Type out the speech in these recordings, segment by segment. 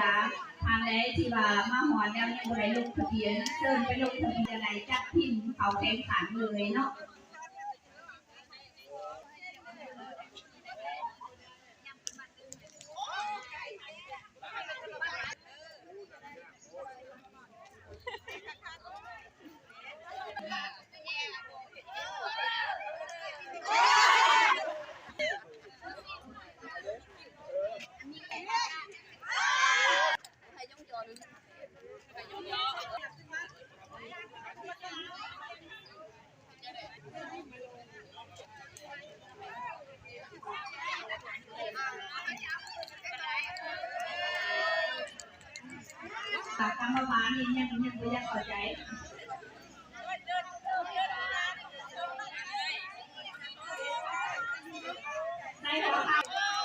ລາ ທ່ານໃດທີ່ວ່າມາຮອດແລ້ວຍັງບໍ່ໄດ້ລົງທະບຽນ ເຊີນໄປລົງທະບຽນໄດ້ ຈັກທີມເຂົ້າແຂ່ງຂັນເລີຍເນາະ. ກຳມະບານນີ້ຍັງ ຍັງບໍ່ຢາກເຂົ້າໃຈ. ໃສ່ຫົວເຂົ່າ.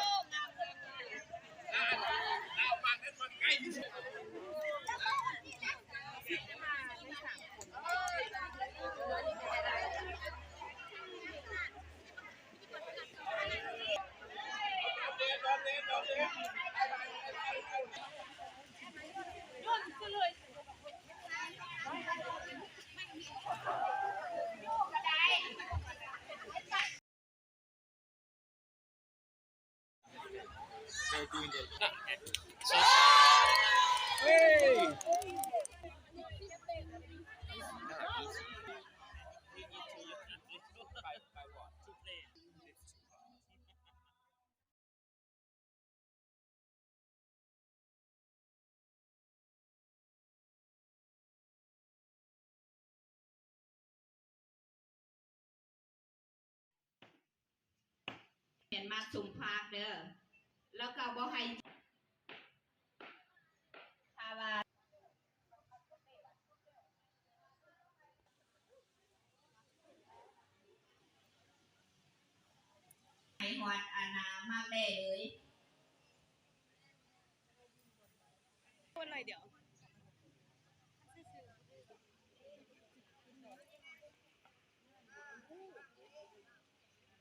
ແມ່ນມັດສົມພາກເດີ ແລ້ວກໍບໍ່ໃຫ້ ຖ້າວ່າ ໃຫ້ຮອດອັນນ່າ ໝາກແລເລີຍ.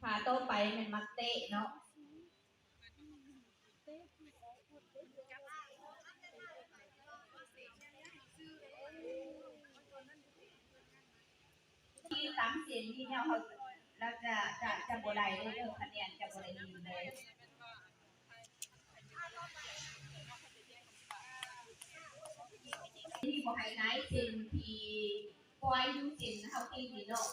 ຖ້າຕໍ່ໄປແມ່ນໝາກເຕະເນາະ. ທີ່ຕາມເສັ້ນນີ້ແລ້ວເຮົາ ແລ້ວຈະ ຈະ ຈະບໍ່ໄດ້ເລີຍ ຄະແນນຈະບໍ່ໄດ້ດີເລີຍ. ທີ່ບໍ່ໃຫ້ໄດ້ເສັ້ນທີ່ປ່ອຍຢູ່ເສັ້ນເຮົາຕີນີ້ເນາະ.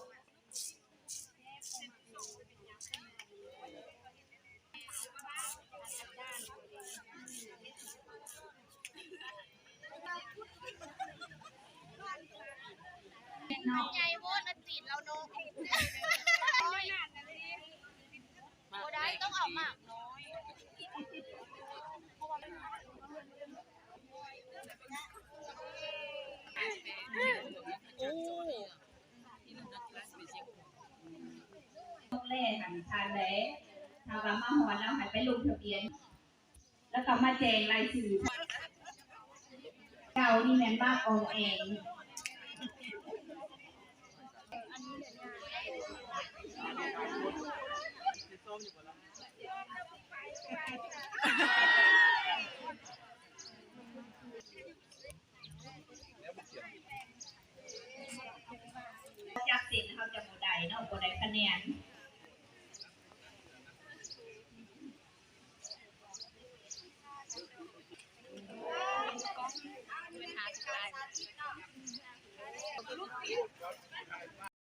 ໃຫຍ່ໂພດ ມັນຕິດແລ້ວເນາະ. ບໍ່ໄດ້ ຕ້ອງເອົາໝາກນ້ອຍ. ໂອ້ ຕົກແລ້ວຫັ້ນ ທ່ານໃດ ຖ້າວ່າມາຮອດແລ້ວໃຫ້ໄປລົງທະບຽນ ແລ້ວກໍມາແຈ້ງລາຍຊື່. ເຈົ້ານີ້ແມ່ນໝາກອອງແອງ. ຈັບເສັ້ນເຮົາຈະບໍ່ໄດ້ເນາະ ບໍ່ໄດ້ຄະແນນ. ເປັນຫາສຸດທ້າຍ.